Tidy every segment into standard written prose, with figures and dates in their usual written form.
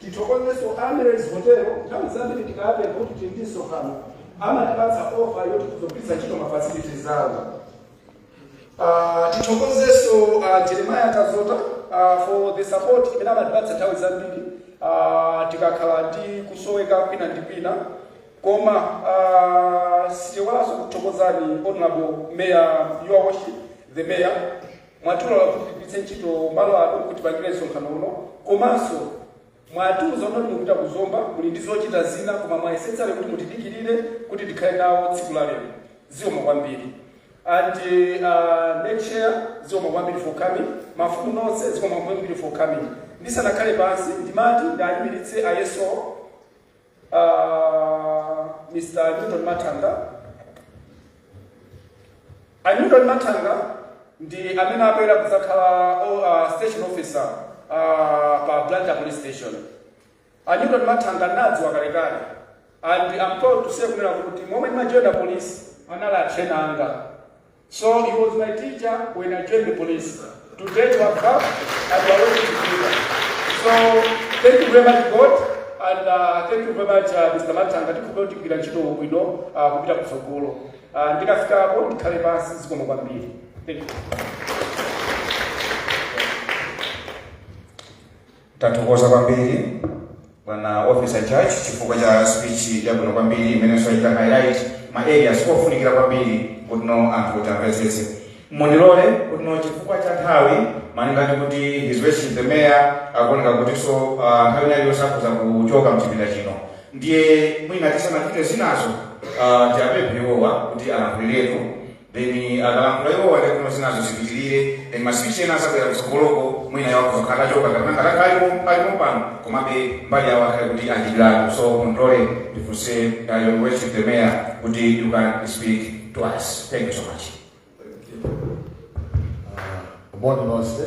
Tithokozenso Amaryllis Hotel. Nthawi zambiri tikapempha kuti tili ndi msonkhano, amatipatsa offer yoti tizogwiritsa ntchito ma facilities awo. Tithokozenso Jeremiah Kazota for the support imene amatipatsa nthawi zambiri tikakhala ndi kusoweka kwina ndi kwina. Koma sitiwalanso kuthokozani Honorable Mayor, Your Worship the Mayor, mwatilola kuti tigwiritse ntchito malo ano kuti tipangire msonkhano uno. Komanso mwatiuza kuti mupita kuzomba, muli ndi zochita zina, koma mwayesetsale kuti mutidikirire kuti tikhale nawo tsiku la lero. Zikomo kwambiri. And next chair, zikomo kwambiri for coming. Mafumu nonse, zikomo kwambiri for coming. Ndisanakhale pansi, ndimati ndayimiritse ayeso Mr Newton Mathanga. A Newton Mathanga ndi amene abwera kudzakhala station officer pa Blantyre Police Station. A Newton Mathanga nadziwa kalekale, and I'm proud to say kunena kuti momwe ndimajoina police anali a trainer anga. So he was my teacher when I joined the police. Today to have come and we are working together. So thank you very much, God, and thank you very much, Mr. Mathanga. Tikhupe kuti tigwira ntchito bwino kupita kutsogolo. Ndikafikapo ndikhale pansi. Zikomo kwambiri. Thank you. Tathokoza kwambiri, bwana officer in charge, chifukwa cha speech yabwino kwambiri imenenso achita highlight ma areas ofunikira kwambiri kuti no anthu kuti amvetsetse. Mundilole kuti no, chifukwa cha nthawi, malinga ndi kuti His Worship the Mayor akuoneka kutinso nthawi ina iliyonse akhoza kuchoka mchipinda chino, ndiye mwina tisanachite zinazo, tiapemphe iwowa kuti alankhuliretu. Then akalankhula iwowa, ndi kuno zinazo zipitirire. Then ma speech ena azabwera kutsogoloko, mwina iwo akuzokhala atachoka kapena ngati alipo pano, komabe mbali yawo akhale kuti achitirapo. So mundilole ndifunse Your Worship the Mayor kuti you can speak to us. Thank you so much. Moni nonse.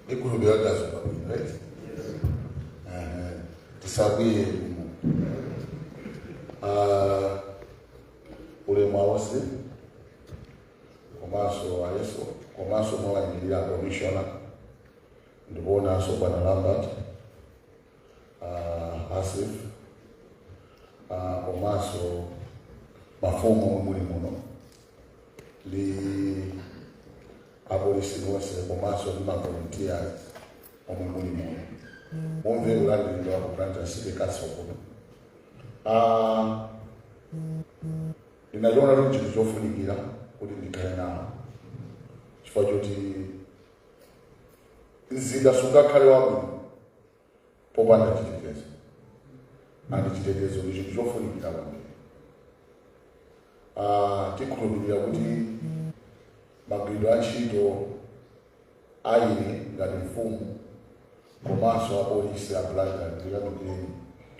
Ikhulupirira tadzuka bwino, right? Tisakwiye mu ulemu wonse, komanso ayeso, komanso mwalandirira commissioner, ndikuonanso bwana Lambert, Asif, komanso mafumu omwe muli muno ndi apolisi onse, komanso ndi ma volunteers omwe muli muno, mumve kulandiridwa ku Blantyre City Council kuno. Ndinachiona kuti chinthu chofunikira kuti ndikhale nawo, chifukwa choti mzinda sungakhale wabwino popanda chitetezo, and chitetezo ndi chinthu chofunikira kwambiri. Tikhulupirira kuti magwiridwe a ntchito a ine ngati mfumu komanso apolisi a Blantyre, ndikuyamikireni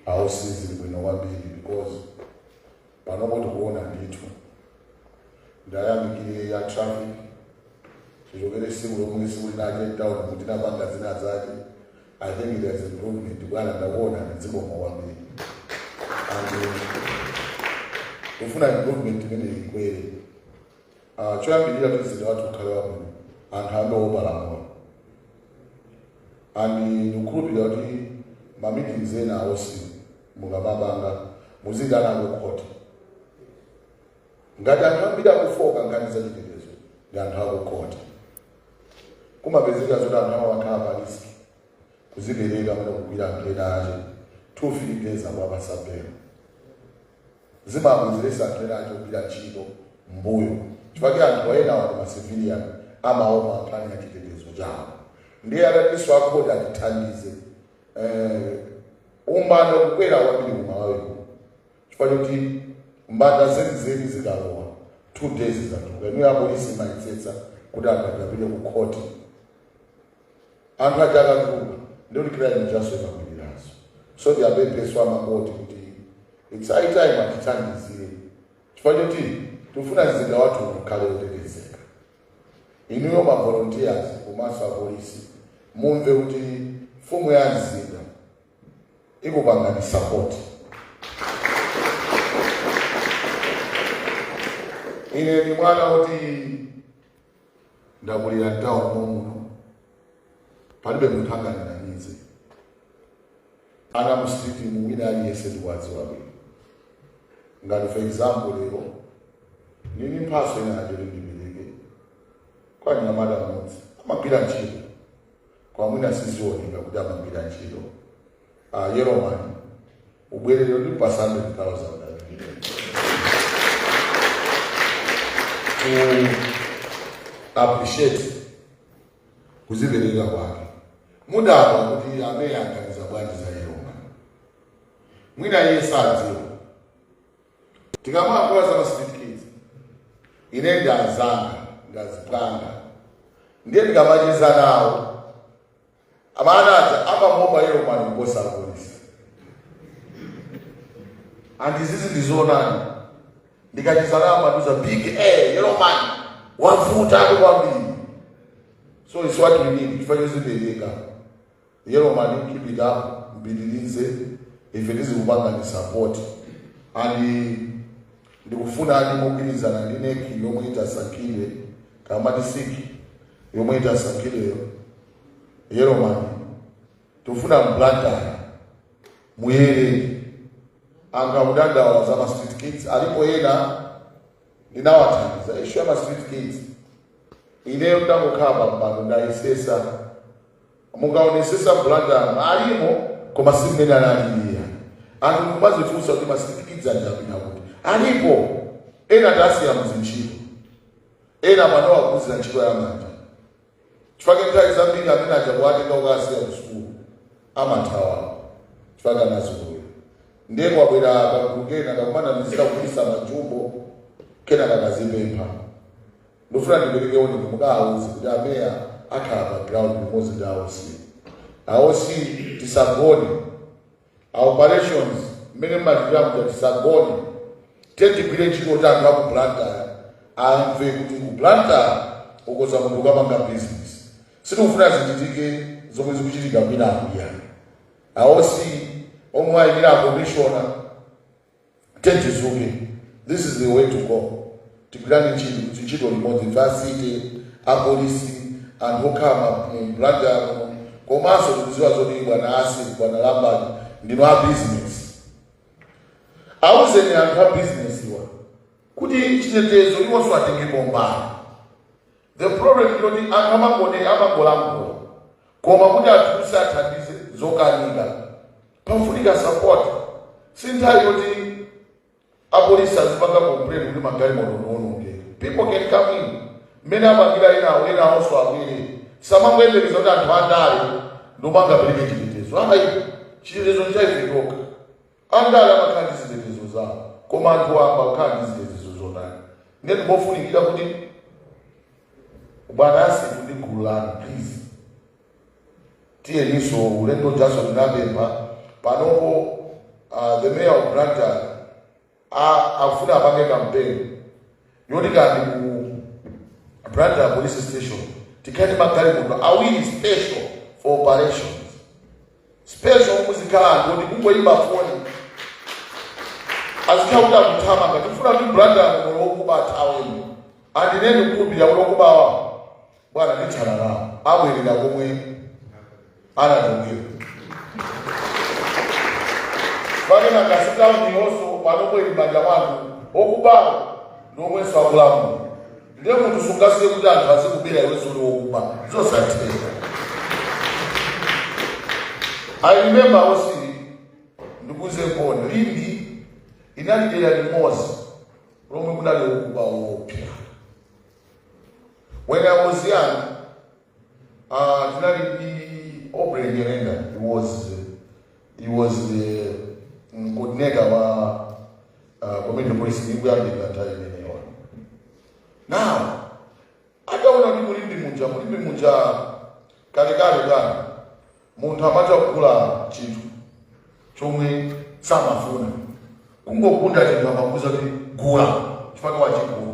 awosizili bwino kwambiri, because panopo tikuona ndithu. Ndayamikire ya traffic, chichokere siku lomwe siku linake town kuti napanga zina zake. I think there's improvement, bwana. Ndakuona ndizikomo kwambiri, and kufuna improvement imene ikwere. Choyambirira, kuti mzinda wathu ukhale wabwino, anthu ambe wopalamula, and ndikukhulupirira kuti ma meetings ena awonse mukamapanga muzidana kukhoti. Ngati anthu ambiri akufoka nkhani za chitetezo ndi anthu akukhoti, kumapezeka zoti anthu amakhala pa risk kuzipereka amene kugwira anthu ena ache, 2-3 days akuwapasa bail, zimabwezeresa anthu ena ache kugwira ntchito mbuyo, chifukwa anthu enawo ndi ma civilian, amaopa nkhani ya chitetezo chawo. Ndiye atatinso akhoti atithandize, umbanda kukwera kwambiri kumalawiko, chifukwa choti mbanda zenizeni zikalowa, 2 days zatuluka. Inuyo apolisi imayetsetsa kuti anthu apite ku khoti. Anthu aja akatuluka, ndikuti crime chaso imakwiriranso. So ndiyapempheso amakoti kuti it's high time atithandizire, chifukwa choti tikufuna mzinda wathu ukhale wotetezeka. Inuyo ma volunteers komanso apolisi, mumve kuti mfumu ya mzinda ikupangani support. Ine ndi mwana woti ndakulira mtown momuno, palibe munthu anganinamize. Ana mu street mu, wina aliyense ndikuwadziwa bwino. Ngati for example, lero nini mphaso ina yake ndipereke kwa nyamata amodzi amagwira ntchito, kwa mwina sizioneka kuti amagwira ntchito. Yeromani, ubwerere ndi pa 100,000 to appreciate kuzipereka kwake. Mudabwa kuti amene aganiza bwanji za Yeromani, mwina iye sadziwa. Tikamayankhula za ma street kids, ine ndazanga, ndazipanga, ndiye ndikamacheza nawo amanaja amamuopa Yeromani kuposa apolisi. And izizi ndizoonani, ndikacheza nawo amandiuza, "Big a Yeromani wavuta ako kwambiri." So it's what we need. Chifukwa chozipereka, Yeromani, keep it up, mpitirize, ife tizikupangani support. And ndikufuna adi mogwirizana ndi NEC yomwe itasankhidwe, kamati CIC yomwe itasankhidweyo, Yeromani, tikufuna mBlantyre muyere. Anthu akudandaula za ma street kids. Alipo ena ndinawathandiza. Issue ya ma street kids, ineyo ndangokhala pampando, ndayesesa. Mukaonesesa, Blantyre alimo, koma si mmene analiliya. Anthu mukumazifunsa kuti ma street kids anjapita kuti. Alipo ena tasiya muzintchito, ena pano akuzira ntchito ya manja, chifukwa nthawi zambiri amene aja kuwatenga ukasiya ku sukulu amathawa, chifukwa anazolowera. Ndiye kwabwera kagulu kena kakumanamizira kugulisa majumbo, kena kakazipempha. Ndofuna ndipereke oneni, mukawuze kuti ameya akhala pa ground limodzi ndi a OC. A OC, tisagone. A operations, mmene mmachitira muja, tisagone. Tiye tigwire ntchito kuti anthu aku Blantyre amve kuti ku Blantyre ukoza munthu ukapanga business. Sitikufuna zichitike zomwe zikuchitika kwina akuya. A OC omwe ayimira a commissioner, tizuke. This is the way to go. Tigwirane ntchito, ntchito limodzi, varsity, apolisi, anthu okhala mu Blantyre muno. Komanso tikudziwa zoti bwana Asi, bwana Lambert, ndinu a business. Auzeni anthu a business iwa kuti chitetezo iwonso atengepo mbali. The problem ndiloti anthu amangone amangolankhula, koma kuti atuluse athandize, zokanika. Pafunika support. Si nthawi yoti apolisi azipanga complain kuti magalimoto ndiwonongeka. People can come in mmene apangira enawo, enawonso abwere. Samangoyembekeza kuti anthu andale ndomangapereke chitetezo. Ayi, chitetezo nchaife tokha. Andale amakhala ndi zitetezo zawo, koma anthu amba kukhala ndi zitetezo zotani? Ndiye ndikofunikira kuti bwana Asifu ndi gulu lanu, please, tiyeninso ulendo jaso tinapempha panopo. The mayor of Blantyre akufuna apange campaign yoti kandi ku Blantyre police station tikhale magalimoto awiri special for operations, special muzikhala anthu oti kungoyimba foni azikhala kuti akuthamanga. Tifuna kuti Blantyre muno wokuba athaweni. Andineni kukhulupirira kuti okubawa, bwana, ndithana nawo, abwerera komwe anachokera. Pakena ngasi tawuni yonso panopo ili m'manja mwanu. Okubawo ndiomwenso akulamula. Ndiye munthu sungasiye kuti anthu azikubera iwenso uli wokuba, zosatheka. I remember osi ndikuze mboni, Limbe inali dera limodzi lomwe kunali wokuba woopsa. When I was young, tinali ndi Aubrey Nyerenda. He was the coordinator wa community police ikuyambika nthawi imeneyo. Now ataona kuti muLimbe muja, muLimbe muja kalekale bwana, munthu amatha kugula chinthu chomwe samafuna, kungogunda chinthu amakuza kuti gula chifukwa wachigula.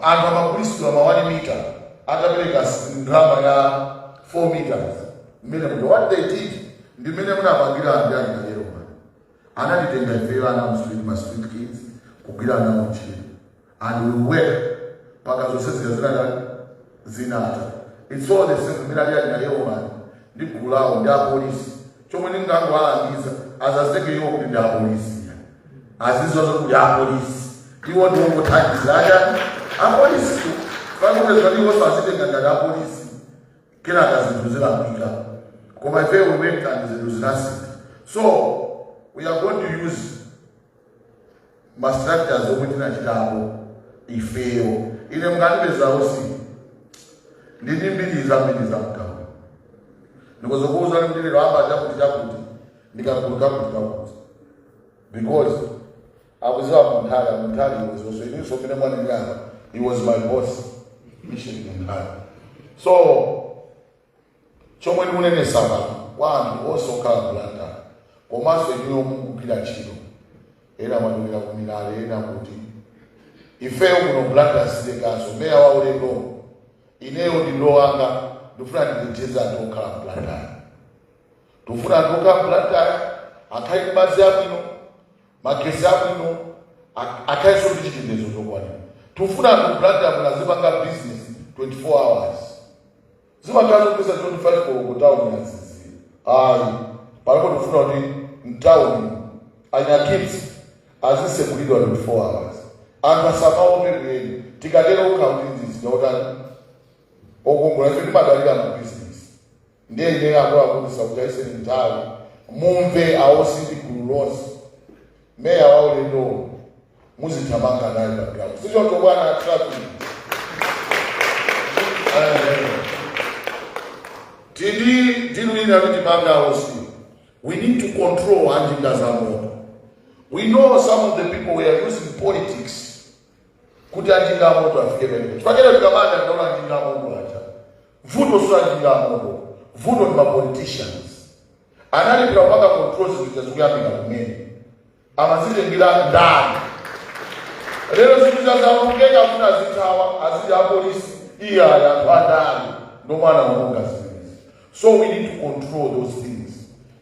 Anthu amagulisidwa ma 1 meter atapereka ndalama ya 4 meters mmene muja. What they did, ndi mmene munapangira ndi alinalero man, anatitenga ifeyo ana mu street, ma street kids, kugwira nawo ntchito, and we work paka zonse zika zinatani, zinatha. It's all the same mmene ali alinalero man ndi gulu lawo ndi apolisi. Chonde Chomwe ndingangowalangiza, azazitenge iwo kuti ndi apolisi, aziziwa zokuti apolisi iwo ndiwongothandiza achani apolisi pakuti iwonso azitenga ngati apolisi, kenaka zinthu zilakwika. Koma ife we went and zinthu zinasintha. So we are going to use ma structures omwe tinachitapo ifeyo. Ine mukandipeza usiku, ndini mbiri zambiri za mgawo, ndikozokuuza kuti lero amba chakuti chakuti, ndikagulu kakuti kakuti, because akuziwa Munthali. Munthali was also inenso mene mwanenera, he was my boss, Mission Munthali. So chomwe ndikunenesa pano kwa anthu onse okhala Blantyre, komanso inuyo mukugwira ntchito, ena mwachokera ku Milale, ena kuti ifeyo kuno Blantyre silekanso meya wa ulendo, ineyo ndindo wanga, ndifuna nditeteze anthu okhala Blantyre. Tikufuna anthu okhala Blantyre akhale ndi madzi abwino, magesi abwino, akhalenso ndi chitetezo chokwanira. Tikufuna anthu Blantyre muno azipanga business 24 hours. Zimakhala zopesa 25 koloko tawuni yazizira, ayi. Palipo tikufuna kuti mtawuni anyakits azisekulidwa 24 hours, anthu asamaope kuyenda. Tikatero kukhala kuti mzinda otani okongola. Ife timadalira mu business. Ndiye ine akuluakulu sakuchaiseni nthawi, mumve awosi ndi gulu lonse, meya wa ulendo muzithamanga naye pa ground, sichoncho bwana traffic? Tindi ndilwina kuti panga awosi, we need to control anjinga za moto. We know some of the people were using politics kuti anjinga moto afike pamenepo. Chifukwa tikamanda ndaona anjinga moto aja, vuto sio anjinga moto, vuto ni ma politicians analipira kupanga control zinthu zikuyambika kumene amazitengera ndani. Lero zinthu zazalongeka, afuna azithawa, aziti apolisi iya anthu andani ndomwana wamonga zimenezi. So we need to control those things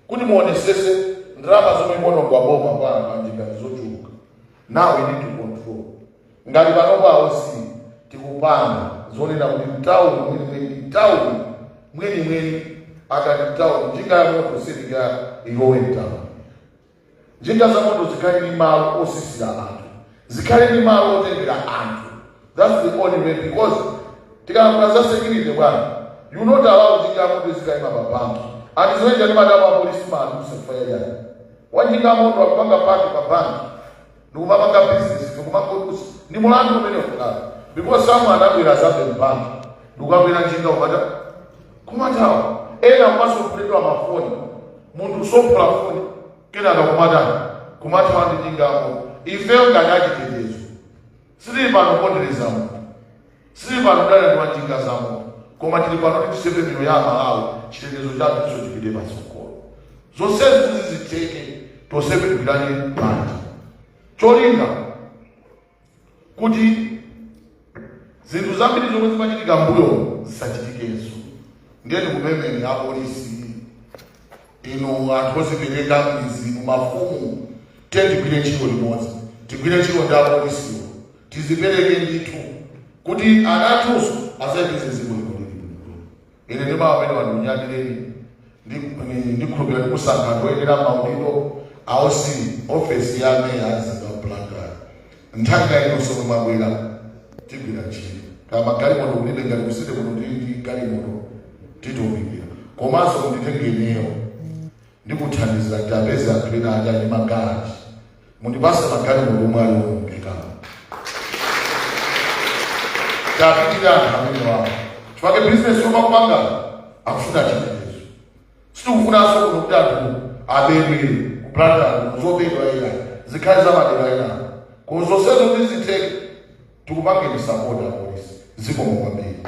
kuti muonesese ndalama zomwe ikuonongwa boma kwa anthu anjinga zochuluka. Now we need to control. Ngati panopo aosi tikupanga zonena kuti mtawuni mwenimweni, mtawuni mwenimweni, akati mtawuni, njinga ya moto sitinga ilowe mtawuni. Njinga za moto zikhale ndi malo osisira anthu, zikhale ndi malo otengera anthu. That's the only way, because tikalankhula za security, bwana, you not allow njinga ya moto izikayima pa banki. Anthu zimene ndi madabo apolisi maaduse kufanya chani? Wanjinga ya moto akupanga park pa banki ndikumapanga business, ndikumangodusa, ndi mulandu umene ukukhala, because someone anabwera zabe mbanki ndikukakwera njinga umata kumathawa. Ena kumasophuledwa mafoni, munthu usophula foni kenaka kumatani, kumathawa ndi njinga ya moto. Ifeyo ngati achitetezo sitili pano kupondereza munthu, sitili pano kudana ndi wanjinga za moto, koma tili pano kuti tisepe miyoyo ya Amalawi, chitetezo chathu icho chipite patsogolo. Zonsezi zizitheke, tonsefe tigwirane panja, cholinga kuti zinthu zambiri zomwe zimachitika mbuyo zisachitikenso. Ndiye ndikumemeni apolisi, inu anthu ozipereka m'mizimu, mafumu, tiye tigwire ntchito limodzi, tigwire ntchito ndi apolisiwo, tizipereke ndithu kuti ana athunso azayipeze dziko lino lili bwinobwino. Ine ndimawa amene wandinyadireni, ndikhulupirira ndikusankha anthu oyenera maudindo aosi ofesi ya meya mzinda wa Blantyre. Nthawi inonso omwe mwabwera tigwira ntchito. Kama magalimoto kulibe, ngati kusite kuno tili ndi galimoto, titumikira. Komanso munditenge ineyo, ndikuthandizira kuti apeze anthu ena aja ndi magaraji, mundipase magalimoto omwe ali owonongekawo, tapitira anthu amene wawo, chifukwa bizinesi yomwe akupanga akufuna chitetezo. Sitikufunanso kuno kuti anthu abedwe ku Blantyre, zobedwa ina zikhale za madera ina. Koma zonsezo kuti zitheke, tikupangeni support apolisi. Zikomo kwambiri.